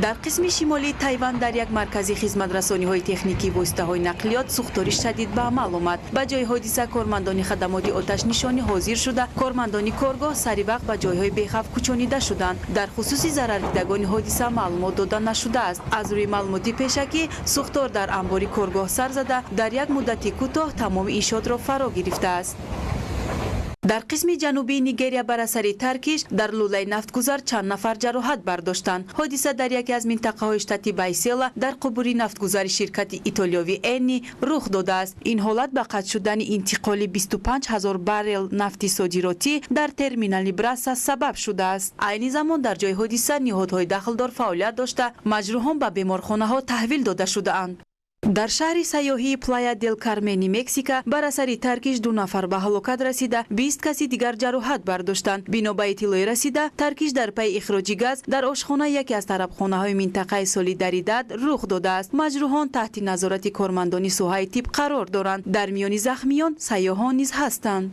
Дар қисми шимолии Тайван дар як маркази хизматрасониҳои техникии воситаҳои нақлиёт сӯхтори шадид ба амал омад. Ба ҷои ҳодиса кормандони хадамоти оташнишонӣ ҳозир шуда, кормандони коргоҳ сари вақт ба ҷойҳои бехавф кӯчонида шуданд. Дар хусуси зарардидагони ҳодиса маълумот дода нашудааст. Аз рӯи маълумоти пешакӣ, сӯхтор дар амбори коргоҳ сар зада, дар як муддати кӯтоҳ тамоми иншоотро фаро гирифтааст. Дар қисми ҷанубии Нигерия бар асари таркиш дар лӯлаи нафтгузар чанд нафар ҷароҳат бардоштанд. Ҳодиса дар яке аз минтақаҳои штати Байселла дар қубури нафтгузари ширкати итолиёви Энни рух додааст. Ин ҳолат ба қатъ шудани интиқоли 25 ҳазор баррел нафти содиротӣ дар терминали Браса сабаб шудааст. Айни замон дар ҷои ҳодиса ниҳодҳои дахлдор фаъолият дошта, маҷрӯҳон ба беморхонаҳо таҳвил дода шудаанд. Дар шаҳри сайёҳии Плая дел Кармени Мексика бар асари таркиш ду нафар ба ҳалокат расида, 20 каси дигар ҷароҳат бардоштанд. Бино ба иттилои расида, таркиш дар пайи ихроҷи газ дар ошхонаи яке аз тарабхонаҳои минтақаи Солидаридад рух додааст. Маҷрӯҳон таҳти назорати кормандони соҳаи тиб қарор доранд. Дар миёни захмиён сайёҳон низ ҳастанд.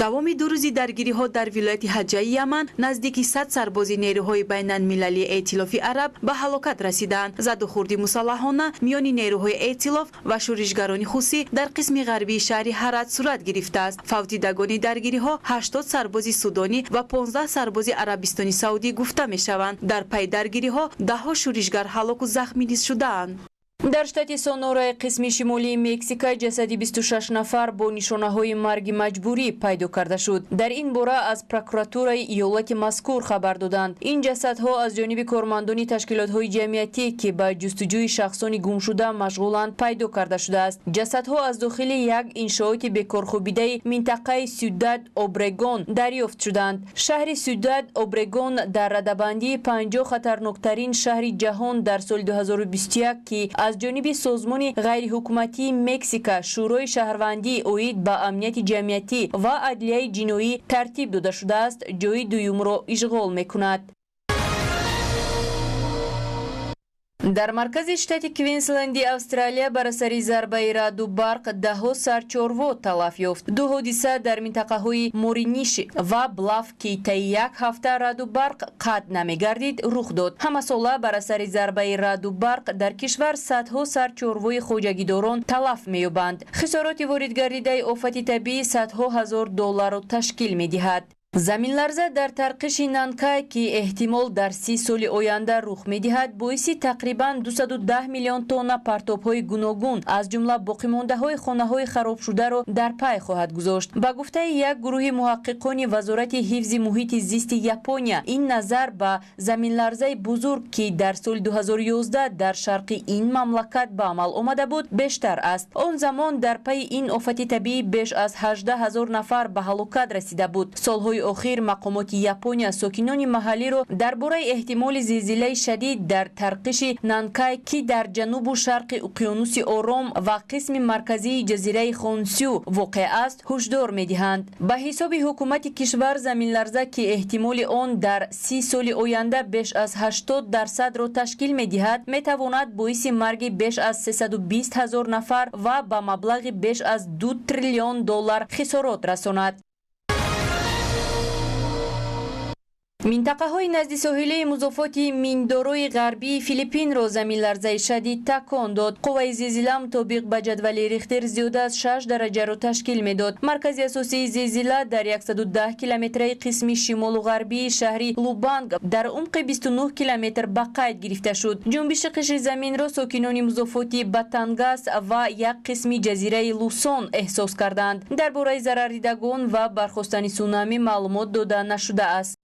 Давоми ду рӯзи даргириҳо дар вилояти Ҳаҷаи Яман наздики 100 сарбози нерӯҳои байналмилалии эътилофи араб ба ҳалокат расидаанд. Задухӯрди мусаллаҳона миёни нерӯҳои эътилоф ва шӯришгарони хусӣ дар қисми ғарбии шаҳри Ҳарат сурат гирифтааст. Фавтидагони даргириҳо 80 сарбози судонӣ ва 15 сарбози Арабистони Саудӣ гуфта мешаванд. Дар пайи даргириҳо даҳҳо шӯришгар ҳалоку захмӣ низ шудаанд. Дар штати Сонораи қисми шимолии Мексика ҷасади 26 нафар бо нишонаҳои марги маҷбурӣ пайдо карда шуд. Дар ин бора аз прокуратураи иёлати мазкур хабар доданд. Ин ҷасадҳо аз ҷониби кормандони ташкилотҳои ҷамъиятӣ, ки ба ҷустуҷӯи шахсони гумшуда машғуланд, пайдо карда шудааст. Ҷасадҳо аз дохили як иншооти бекорхобидаи минтақаи Сюдад Обрегон дарёфт шуданд. Шаҳри Сюдад Обрегон дар радабандии 50 хатарноктарин шаҳри ҷаҳон дар соли 2021, ки аз ҷониби созмони ғайриҳукуматии Мексика Шӯрои шаҳрвандӣ оид ба амнияти ҷамъиятӣ ва адлияи ҷиноӣ тартиб дода шудааст, ҷои дуюмро ишғол мекунад. Дар маркази штати Квинсленди Австралия бар асари зарбаи раъду барқ даҳҳо сарчорво талаф ёфт. Ду ҳодиса дар минтақаҳои Мориниш ва Блаф, ки таи як ҳафта раъду барқ қатъ намегардид, рух дод. Ҳамасола бар асари зарбаи раъду барқ дар кишвар садҳо сарчорвои хоҷагидорон талаф меёбанд. Хисороти воридгардидаи офати табиӣ садҳо ҳазор долларро ташкил медиҳад. Заминларза дар тарқиши Нанкай, ки эҳтимол дар 30 соли оянда рух медиҳад, боиси тақрибан 210 миллион тонна партобҳои гуногун, аз ҷумла боқимондаҳои хонаҳои харобшударо дар пай хоҳад гузошт. Ба гуфтаи як гурӯҳи муҳаққиқони Вазорати ҳифзи муҳити зисти Япония, ин назар ба заминларзаи бузург, ки дар соли 2011 дар шарқи ин мамлакат ба амал омада буд, бештар аст. Он замон дар пайи ин офати табиӣ беш аз 18 ҳазор нафар ба ҳалокат расида буд. Солҳои охир мақомоти Япония сокинони маҳаллиро дар бораи эҳтимоли зилзилаи шадид дар тарқиши Нанкай, ки дар ҷанубу шарқи уқёнуси Ором ва қисми марказии ҷазираи Хонсю воқеъ аст, ҳушдор медиҳанд. Ба ҳисоби ҳукумати кишвар, заминларза, ки эҳтимоли он дар 30 соли оянда беш аз 80%-ро ташкил медиҳад, метавонад боиси марги беш аз 320 ҳазор нафар ва ба маблағи беш аз 2 триллион доллар хисорот расонад. Минтақаҳои назди соҳилии музофоти Миндорои ғарбии Филиппинро заминларзаи шадид такон дод. Қувваи зилзила мутобиқ ба ҷадвали Рихтер зиёда аз 6 дараҷаро ташкил медод. Маркази асосии зилзила дар 110 километраи қисми шимолу ғарбии шаҳри Лубанг дар умқи 29 километр ба қайд гирифта шуд. Ҷунбиши қишри заминро сокинони музофоти Батангас ва як қисми ҷазираи Лусон эҳсос карданд. Дар бораи зарардидагон ва бархостани сунами маълумот дода нашудааст.